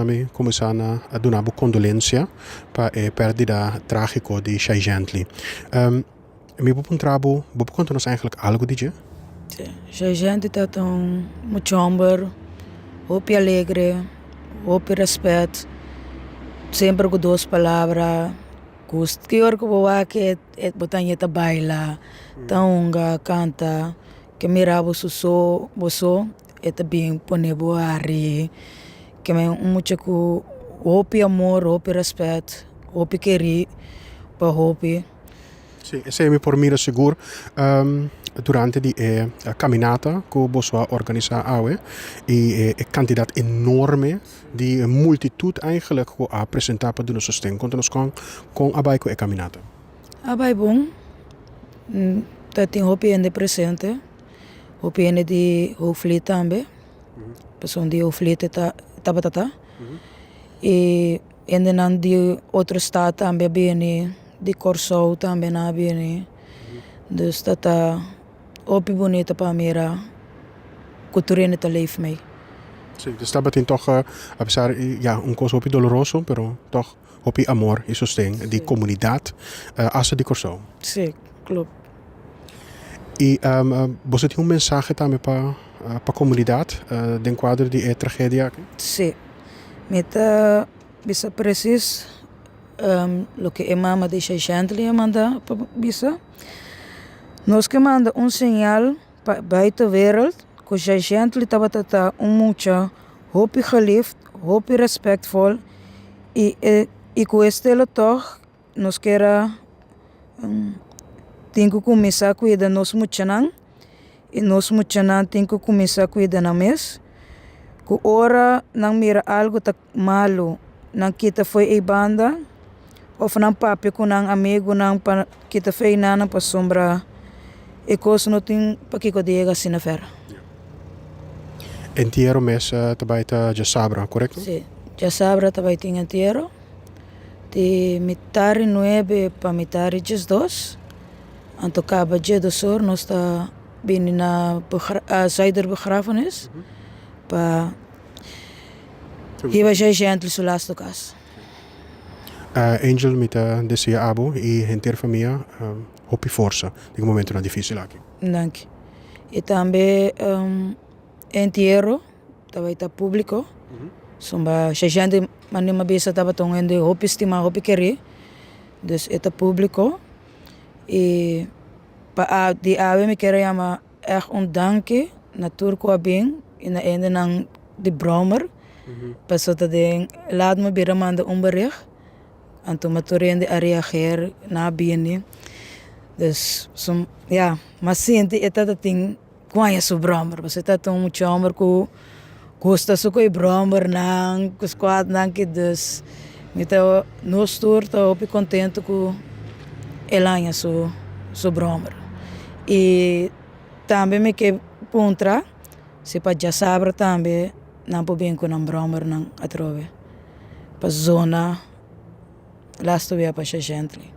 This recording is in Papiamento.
Na mi kuminsá na duna bo kondolensia pa e pèrdida trágiko di Shai Gently. Mi por puntra bo, bo por konta nos eigentlik algu di dje? Si, Shai Gently ta un mucha hòmber hopi alegre, hopi rèspèt, semper ku dos palabra. Gusta ki ora ku bo wak e bo ta hañ'é ta baila, ta hunga, kanta, ke mira bo su so bo so e ta bin pone bo hari. Ke men un mucha ku hopi amor, hopi rèspèt, hopi kerí pa hopi. Sí, esei mi por mira sigur durante di e kaminata ku boso a organisá awe i e kantidat enorme di multitut eigenlijk ku a presentá pa duna sosten. Konta nos kon kon a bai ku e kaminata. A bai bon, ta tin hopi hende presente, hopi hende di Hoogvliet tambe, pasobra di Hoogvliet ta tabata ta i hendenan di otro stad tambe a bini. Di Kòrsou tambe nan a bini. Dus ta ta hopi bunita pa mira ku tur hende ta leef mee. Sí, dus tabatin tòg apesar ya un kos hopi doloroso pero tòg hopi amor i sosten di komunidat asta di Kòrsou. Sí, klopt. I boso tin un mensahe tambe pa pa komunidat den kuadro di e tragedia aki? Sí, mi ta bisa presis. Loke e mama di Sheshantley a manda pa bisa, Nos ke manda un señal pa buitenwereld ku Sheshantley tabata ta un mucha hopi geliefd, hopi respectvol i e i ku e stelo tòg nos kier a tin ku kuminsá kuida nos muchanan i nos muchanan tin ku kuminsá kuida nan mes ku ora nan mira algu ta malu, nan kita fo'i ei banda of nan papia ku nan amigunan pa kita fo'i einan pasobra e kos no tin pakiko di yega asina ver. Entiero mes ta bai ta djasabra, korekto? Si, djasabra ta bai tin entiero di mitari nuebe pa mitari diesdos, anto kaba djedos or nos ta bini na Zuiderbegrafenis pa. Hiba shei shei su lastu kas. Angel mi ta desea abo i henter famia hopi forsa den e momentonan dificil aki. Danki. I tambe e entiero ta bai ta publico. Sumba shei shei manera mi a bisa tabata un hende hopi stima hopi keri dus e ta publico i pa di awe mi kier a yama. Ègt un danki na tur ku a bin i na hendenan di Bromer pasobra ta den laat mi bira manda un bericht anto mi tur hende a reageer nan a bini dus ya mi a sinti e tabata tin ku haña su bròmer pasobra e tabata un mucha hòmber ku gusta su ku e bròmernan ku squadnan ki dus mi ta nos tur ta hopi kontentu ku el haña su su bròmer i tambe mi ke puntra si pa djasabra tambe nan por bin ku nan bròmernan atrobe pa zona lastu bia pa Shashentli.